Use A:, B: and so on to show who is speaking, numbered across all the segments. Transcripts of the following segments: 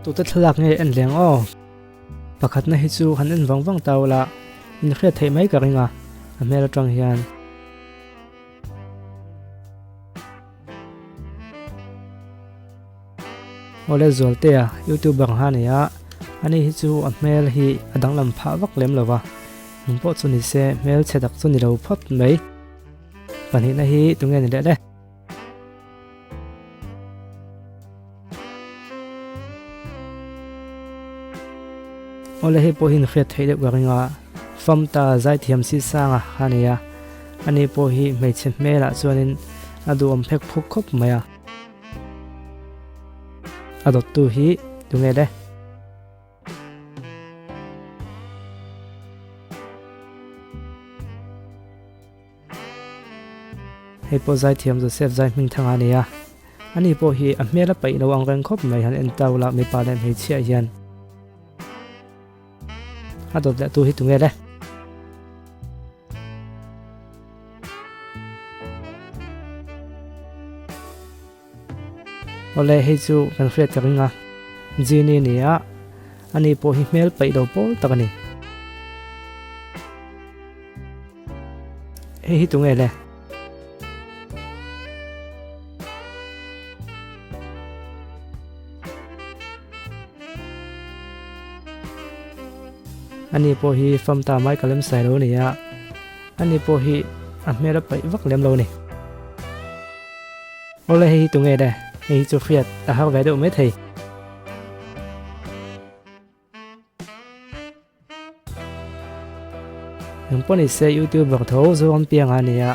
A: Tute thlalak nge en leng aw? Pakhatna hi chu han en vang vang ta ula, in hriat theih mai ka ring a, a hmel atang hian. Awle Zualtea, YouTuber ha nei a, ani hi chu a hmel hi a danglam phah vak lem lo va, nung pawh chu ni se hmel chhe tak chu ni lo phawt mai. Pahnihna hi tunge ni leh le? Awle hei pawh hi in hriat theih deuh ka ring a, Famta zaithiam si sanga kha a ni a, ani pawh hi hmeichhe hmelah chuanin a duhawm phek phuk khawp mai a. A dawttu hi tunge le? Hei pawh zaithiam Joseph zai hming thang a ni a, ani pawh hi a hmel a paih lo ang reng khawp mai han en tau la mipa leh hmeichhia hian a dawt leh tu hi tunge le? Awle hei chu kan hriat ka ring a, Genie ni a, ani pawh hi hmel paih lo pawl tak a ni. Hei hi tunge le? Ani pawh hi famta Michael M. Sailo a ni a, ani pawh hi a hmel a paih vak lem lo a ni. Awle hei hi tunge le? Hei hi chu hriat a har ve deuh mai thei. Eng pawh ni se youtuber tho Zoram pianga a ni a,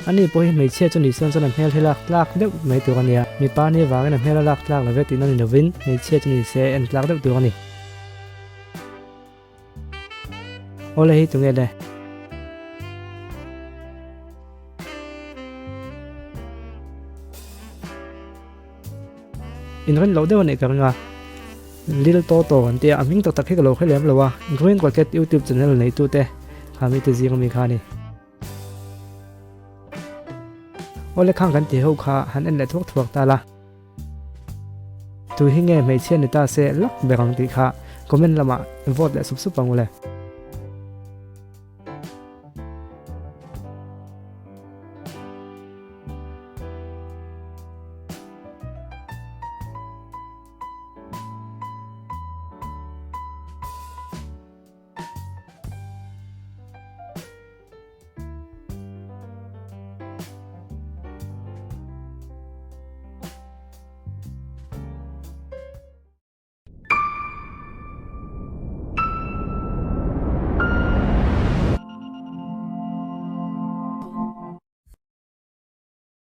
A: ani pawh hi hmeichhia chu ni sawn chuan a hmel hi lak tlak deuh mai tur a nia. Mipa ni vangin a hmel a lak tlak lo ve tihna ni lovin hmeichhia chu ni se en tlak deuh tur a ni. Awle hei tunge le? Inrin loh deuh a nih ka ring a, Lil Toto an tia, a hming tak tak hi ka lo hre lem lo a, Green Rocket YouTube channel neitute kha mite zing ami kha a ni. Awle khang kan tih ho kha han en leh thuak thuak ta la. Tu hi nge hmeichhia ni ta se lak ber ang tih kha comment lamah vote leh sup sup ang u le.